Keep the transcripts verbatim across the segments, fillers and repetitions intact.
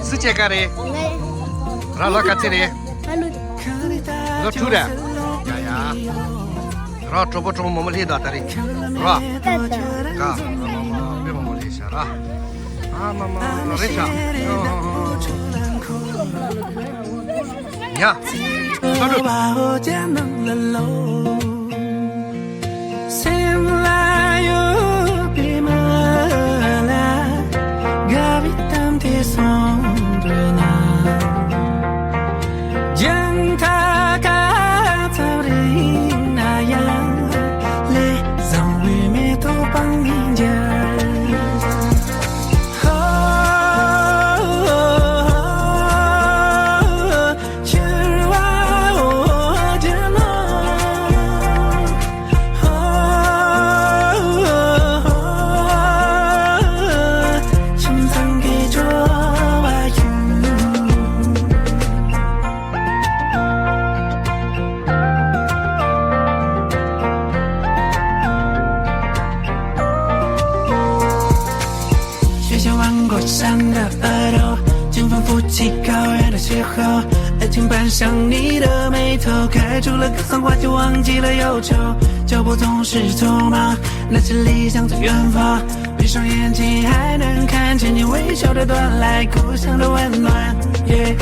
སུ་སྐྱེས་ཀ་རེད། ར་ལོ་ག་ཚད་རེད། ལོ་དྲུག་རེད། ཡ་ཡ། ར་གྲོགས་པོ་གྲོགས་མོ་མོ་ལྷས་དང་ད་རེད། ར། ཀ། མོ་མོ་ལྷས་ཤ་ར། ཨ་མ་མ་རེད་ཤ། ཡ། ས་འགྲོ། སེམས་ལ་ཡོད་པའི་མ་ལ་དགའ་བའི་གཏམ་དེ་གསུང་འདོད་ན། རྒྱང་ཐག་ག་ཙམ་རིང་ན་ཡང་ལས་བཟང་བའི་མེ་ཏོག་སྤང་མི་འགྱུར། ཧོ།学校玩过山的额头，金粉夫妻高原的邂逅，爱情伴上你的眉头，开出了格桑花，就忘记了忧愁。脚步总是匆忙，拿起理想在远方，闭上眼睛还能看见你微笑的到来，故乡的温暖。Yeah。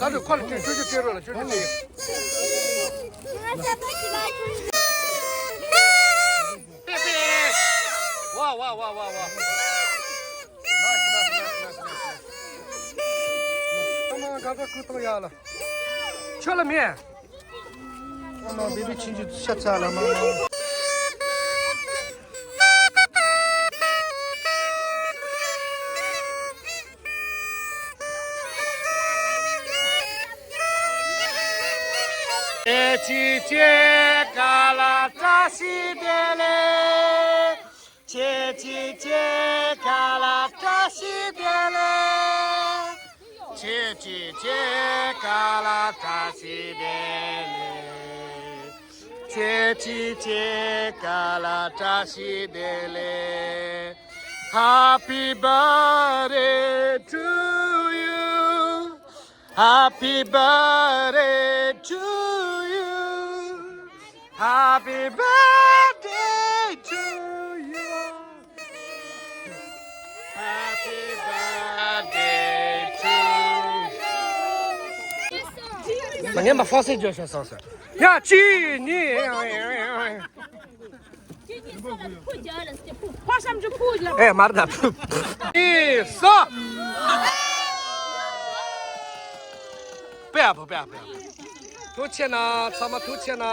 ད་དུ་ཁོ་ལ་ཅིག་ཆུ་ཆུ་སྤྲད་རོགས་ལ་ཆུ་ཆུ་སྤྲད། པེ་པེ། ཝ་ཝ་ཝ་ཝ་ཝ། ཨ་མ་ག་ས་ཁུ་ཏོ་ཡ་ལ། ཆོ་ལ་མེ། ཨ་མ་བེ་བི་ཆིན་ཆི་ཤ་ཚ་ལ་མ་མ། ཁྱེད་ཀྱི་ཁྱེད་ཀ་ལ་བཀྲ་ཤིས་བདེ་ལེགས། ཁྱེད་ཀྱི་ཁྱེད་ཀ་ལ་བཀྲ་ཤིས་བདེ་ལེགས། ཁྱེད་ཀྱི་ཁྱེད་ཀ་ལ་བཀྲ་ཤིས་བདེ་ལེགས། ཁྱེད་ཀྱི་ཁྱེད་ཀ་ལ་བཀྲ་ཤིས་བདེ་ལེགས། Happy birthday to you. Happy birthday to you. Happy birthday to you. Happy birthday to you. ངས་མ་ཧྥ་སེ་བརྗོད་ཤོག་སོང་ཟེར། ཡ་ཅི་ནི། ཨེ་མར་ད་ཕུ། ཨེ་སོ། པེ་ཨ་ཕུ་པེ་ཨ་ཕུ། ཐུགས་ཆེ་ན་ཚང་མ་ཐུགས་ཆེ་ན།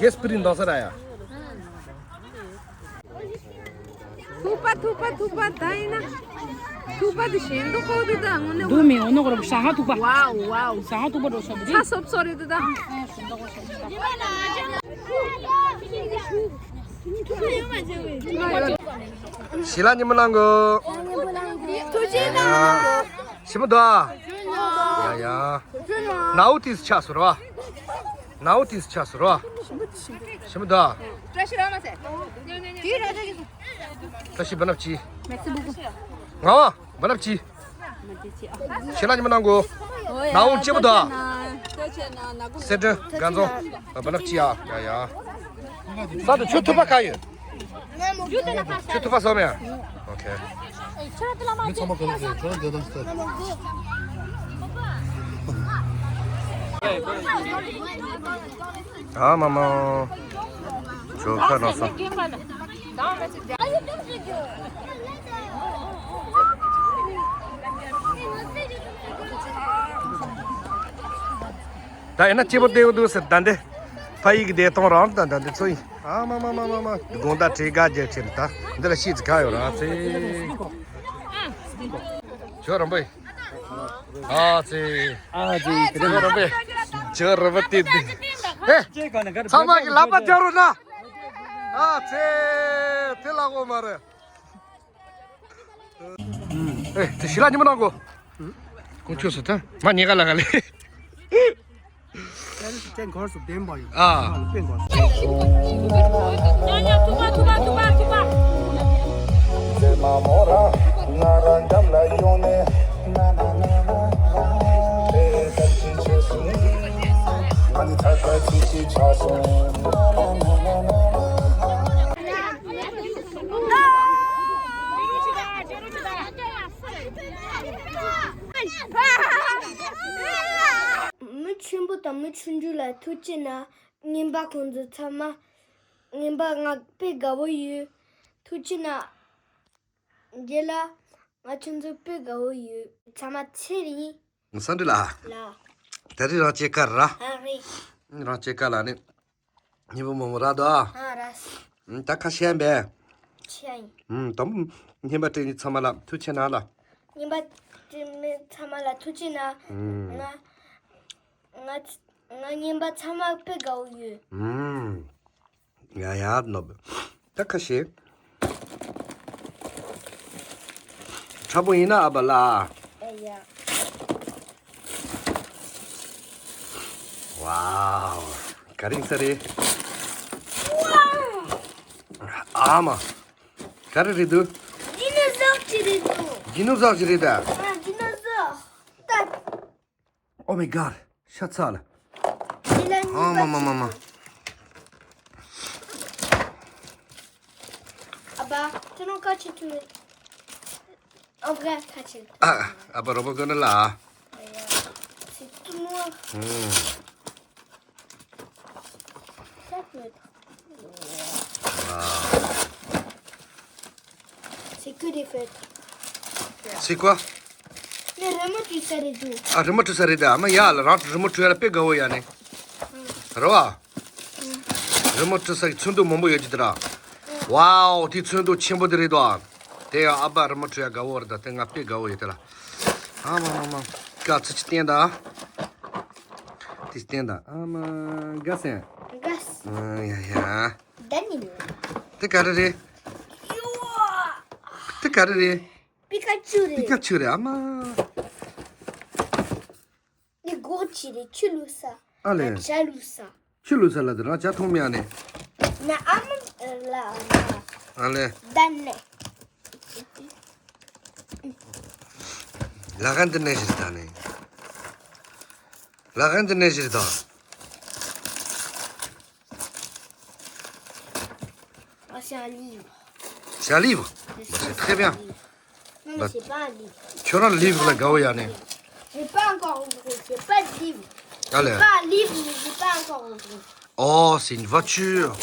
གེ་སྤི་རིན་དང་ས་ར་ཡ། ཐུག་པ་ཐུག་པ་ཐུག་པ་ད་ཡིན་ན། ཐུག་པ་དེ་ཞན་དུ་ཁོག་དུ་ད་དངོས་གནས། དུ་མི་འོ་ནོ་གོ་ར་ས་ཧ་ཐུག་པ། ཝའོ་ཝའོ། ས་ཧ་ཐུག་པ་འགྲོ་ས་མི་ས་སོབ་སོ་རེད་དུ་ད། ཨ་སོབ་སོ་རེད་ས་སོབ་སོ་རེད་ས། ཞི་ལ་ཉི་མ་ལང་གོ། ཐུགས་རྗེ་གནང་། ཞི་མོ་དོ། ཡ་ཡ། ནའུ་ཏིས་ཆགས་སོ་རོ། ནའུ་ཏིས་ཆགས་སོ་རོ། ཞི་མོ་དོ། བཀྲ་ཤིས་ར་མ་ཟེར། བཀྲ་ཤིས་བ་ནབ་ཅི། ང་བ་བ་ནབ་ཅི། ཤེས་ན་ཉི་མ་ནང་གོ། ན་འོང་ལྕེ་པོ་དང་། སེ་ཏྲེ་གན་ཚོ། བ་ནབ་ཅི་ཡ་ཡ་ཡ། ས་དུ་ཆུ་ཐུབ་པ་ག་ཡོད། ཆུ་ཐུབ་པ་བཟོ་མེད། ཨོ་ཁེ། མི་ཚང་མ་ག་ལ་རེད། ཁོ་རང་དེ་དང་སྟེ། ཨ་མ་མ། ཇོ་ཁ་ན་ས། ད་ཡིན་ན་སྐྱིད་པོ་བསྡད་ཡོད་འདུག་ཟེར། ད་འདི་ཕ་ཡིག་གི་བདེ་ཐང་རང་ད་ད་འདི་ཚོ་ཡིན། ཨ་མ་མ་མ་མ་མ། དགོང་དག་བྲེལ་དགའ་རྒྱག་ཆེད་ད་འདི་ལ་ཤིས་ཙི་ག་ཡོད་ར་ཚེ། ཁྱོད་རང་པོ་ཡིན། ཨ་ཙི། ཨ་ཙི། དེ་ཁྱོད་རང་པོ་ཡིན། ཁྱོད་རང་པོ་དེ་འདི། ཨེ། ཚང་མ་གི་ལག་པ་རྒྱག་རོགས་གནང་། ཨ་ཙི། དེ་ལ་འོ་མ་རེད། ཨེ། དེ་ཞི་ལ་ཉི་མ་ནང་གོ། ཁོང་ཁྱོད་སུ་ཐོན། མ་ཉེ་ག་ལ་ག་ལེ། ཨ། མི་ཆེན་པོ་དང་མི་ཆུང་ཆུང་ལ་ཐུགས་རྗེ་གནང་། རྔན་པ་ཁོང་ཚོ་ཚང་མ། རྔན་པ་ང་དཔེ་དགའ་བོ་ཡོད། ཐུགས་རྗེ་གནང་། རྗེས་ལ་ང་ཁྱོད་ཚོ་དཔེ་དགའ་བོ་ཡོད། ཚང་མ་ཚེ་རིང་། སང་དྲི་ལ། ལ། ད་རི་རང་སྐྱེས་ཀ་ར། ཨ་རེད། རང་སྐྱེས་ཀ་ལ་ནི། ཉི་མ་མོ་མོ་ར་དོ། ཨ་ར། ད་ཁ་ཤས་ཡིན་པས། ཆེ་ཡིན། ཨུམ། དམ། རྔན་པ་སྤྲད་ནི་ཚང་མ་ལ་ཐུགས་རྗེ་གནང་ལ། རྔན་པ་སྤྲད་མི་ཚང་མ་ལ་ཐུགས་རྗེ་གནང་། ཨུམ། ང་། ང་། ང་རྔན་པ་ཚང་མ་དཔེ་དགའ་བོ་ཡོད། ཨུམ། ཡ་ཡ་ནོ། ད་ཁ་ཤས། ཁྲ་པོ་ཡིན་ན་ཨ་བ་ལ། ཨེ་ཡ། ཝའོ། ག་རེ་ཡིན་ས་རེད། ཨ་མ། ག་རེ་རེད་འདུག་ཌི་ནོ་སར་ཅིག་རེད་འདུག་ཌི་ནོ་སར་ཅིག་རེད་ད། ཨ། ཌི་ནོ་སར། ད། Oh my god. ཤ་ཚ་ལ། ཨ་མ་མ་མ་མ། ཨ་བ། ཁྱོད་རང་ཁ་ཆེ་ཐུབ། ཨ་བ་ཁ་ཆེ་ཐུབ། ཨ། ཨ་བ་རོ་པོ་གོན་ལ། C'est tout noir. ཨུམ། Ça peut être. Waouh. C'est que des feutres. C'est quoi? ངས་རི་མོ་བྲིས་ས་རེད་འདུག་ཨ། རི་མོ་བྲིས་ས་རེད་ད། ཨ་མ་ཡ་ལ་རང་རི་མོ་བྲིས་ཡ་ལ་དཔེ་དགའ་བོ་ཡ་ནི། རེད་བ། རི་མོ་བྲིས་ས་གི་ཚོན་མདོག་མང་པོ་ཡོད་ཀྱི་དེ་ར། ཝའོ། དེ་ཚོན་མདོག་ཆེན་པོ་དེ་རེད་དོ། དེ་ཡང་ཨ་ཕ་རི་མོ་བྲིས་ཡ་དགའ་བོ་རེད་ད། དེ་ང་དཔེ་དགའ་བོ་ཡོད་དེ་ལ། ཨ་མ་མ་མ། དཀར་ཚིལ་གྱི་སྟེང་ད། དེ་སྟེང་ད། ཨ་མ། དགའ་སེ། དགའ་སེ། ཨ་ཡ་ཡ། ད་ནི་ནི། དེ་ག་རེ་རེད། དེ་ག་རེ་རེད། པི་ཀ་ཅུ་རེད། པི་ཀ་ཅུ་རེད་ཨ་མ། འདི་སྒོ་ཅི་རེད། ཆུ་བླུགས་ས། ཨ་ལེ། ཇ་བླུགས་ས། ཆུ་བླུགས་ས་ལ་དེ་རང་ཇ་འཐུང་མི་ཨ་ནི། ན་ཨ་མ་ལ་ཨ་ལེ། ད་ནི། ལ་གན་དེ་ནས་ཞིག་ད་ནི། ལ་གན་དེ་ནས་ཞིག་ད། Ah, c'est un livre. C'est un livre. Je sais, c'est très bien. Non, mais c'est pas un livre. ཁྱོད་རང་ལིབ་ལ་དགའ་བོ་ཡ་ནི། J'ai pas encore ouvert, c'est pas de livre. Allez. C'est pas un livre, mais j'ai pas encore ouvert. Oh, c'est une voiture.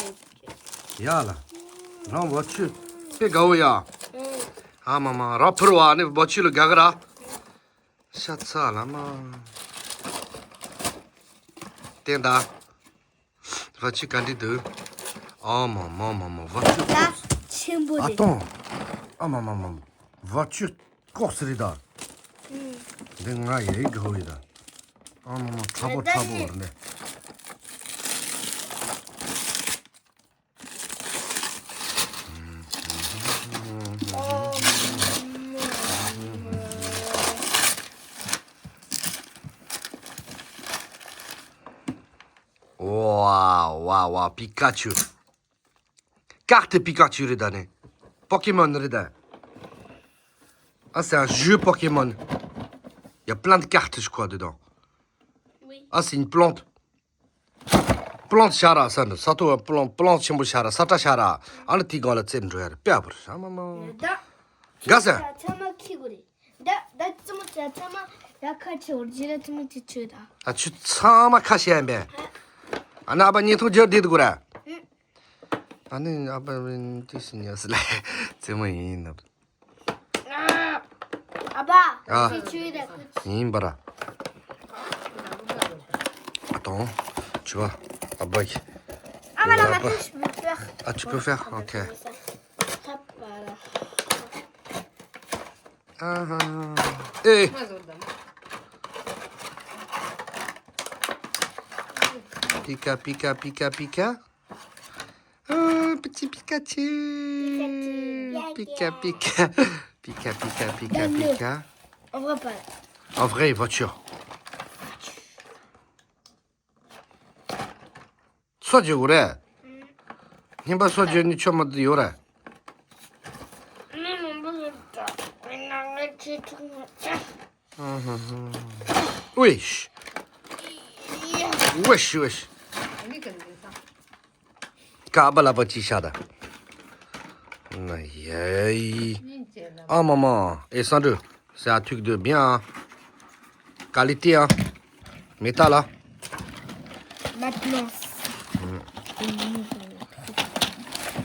ཡ་ལ། རང་voiture དཔེ་དགའ་བོ་ཡ། ཨ་མ་མ། རང་ཕུར་བ་ནི་voiture ལ་དགའ་གི་ར། ཤ་ཚ་ལ་མ། བསྟན་ད། བ་ཆུ་ག་འདྲི་འདུག་ཨ་མ་མ་མ་མ། བ་ཆུ་ད་ཆེན་པོ་ཨ་རེད། སྟོང་། ཨ་མ་མ་མ་མ། བ་ཆུ་ཀོག་སི་རི་ད། ཨུམ། འདི་ང་ཡི་ག་ཧོ་ཡི་ད། ཨ་མ་མ། ཁྲ་པོ་ཁྲ་པོ་རེད་ནས། Waouh, waouh, Pikachu. Carte Pikachu རེད་ད་ནི། Pokémon རེད་ད། Ah, c'est un jeu Pokémon. Il y a plein de cartes, je crois, dedans. Oui. Ah, c'est une plante. Plante ཤ་ར་ས་འདི་ས་ཐོ་plante, plante ཆེན་པོ་ཤ་ར་ས་ཁྲ་ཤ་ར། ཨ་ནི་དེའི་སྒང་ལ་རྩེར་འགྲོ་ཡ་རེད། དཔེ་ཨ་བར་ཤ་མ་མ། ད། དགའ་ས། ཚང་མ་ཁྱི་གོ་རེད། ད་ད་ཙི་མོ་ཚ་ཚང་མ་ཡ་ཁ་ཆེ་བར་རྗེས་ལ་ཐུ་མི་ཚེ་ཆོད་ད། ཨ་ཆུ་ཚང་མ་ཁ་ཤས་ཡིན་པས། ཨ་ན་ཨ་ཕ་ཉིས་ཐུང་སྦྱར་བསྡད་དགོས་ར། ཨ་ནི་ཨ་ཕ་ཏི་སི་ཉོ་སི་ལ་རྩེད་མོ་ཡིན་ནོ། ཨ་ཕ། ཨ། ཁྱི་ཆོད་ད་ཁུ། ཡིན་པ་ར། ཨ་དང་། ཆུ་བ། ཨ་ཕ་གི། ཨ་མ་ལ་ཨ་ཕ། Ah, tu peux faire? Ok. Ah, ah. Eh. Pika, pika, pika, pika. Oh, petit Pikachu. Pika, pika. Pika, pika, pika, pika. On voit pas. En vrai, voiture. སོ་བརྗེ་དགོས་རེད། སྙིམ་པ་སོ་བརྗེ་ནི་ཆོ་མ་དུ་ཡོད་རེད། ཨུའི་ཤ། ཨུའི་ཤ་ཨུའི་ཤ། ཀ་པ་ལ་པ་ཅི་ཤ་ད། ན་ཡེ། ཨ་མ་མ། ཨེ་སང་འགྲོ། C'est un truc de bien, hein. Qualité, hein. Métal, hein. Maintenant.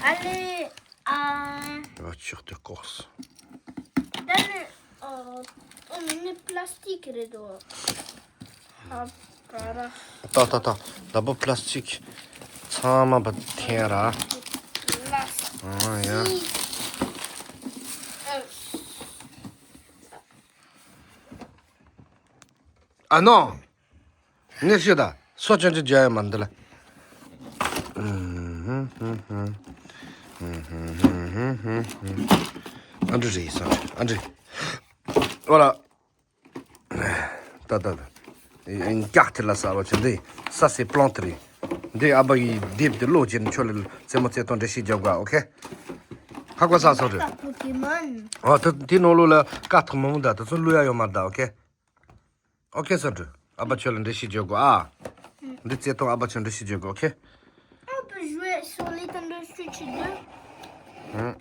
Allez, euh, Voiture de course. Dans le, euh, on met plastique dedans. Ah, voilà. Attends, attends, attends. D'abord plastique. ཚང་མ་བ་འཐེན་ར། Plastique. ཨ་ཡ། Euh, Ah non. ངས་ཤེས་ད། སོ་ཅན་ཅན་རྒྱ་ཡ་མ་འདི་ལ། ཨ་འདྲི་རེད་སོང་ཨ་འདྲི། ཨོ་ལ། ད་ད་ད། ཀྱག་ཐེ་ལ་ས་བ་ཆེ་འདི། ས་སེ་པློང་ཐེ་རེད། འདི་ཨ་བ་ཡི་དེབ་དེ་ཀློག་ཅན་ཁྱོད་ལ་རྩེད་མོ་རྩེ་སྟངས་འགྲེལ་བཤད་རྒྱབ་དགོས། ཨོ་ཁེ། ཧ་གོ་ས་སོང་རེད། ཨོ་ད་དེ་ནང་ལོགས་ལ་ཀ་ཐོག་མང་པོ་འདུག་ད་ཚོ་བླུག་ཡ་ཡོད་མ་རེད་ད། ཨོ་ཁེ། ཨོ་ཁེ་སོང་འགྲོ། ཨ་བ་ཁྱོད་ལ་འགྲེལ་བཤད་བརྗོད་དགོས་ཨ། འདི་རྩེ་ཐོག་ཨ་བ་ཁྱོད་འགྲེལ་བཤད་བརྗོད་དགོས། ཨོ་ཁེ། On peut jouer sur Nintendo Switch deux. ཧུམ།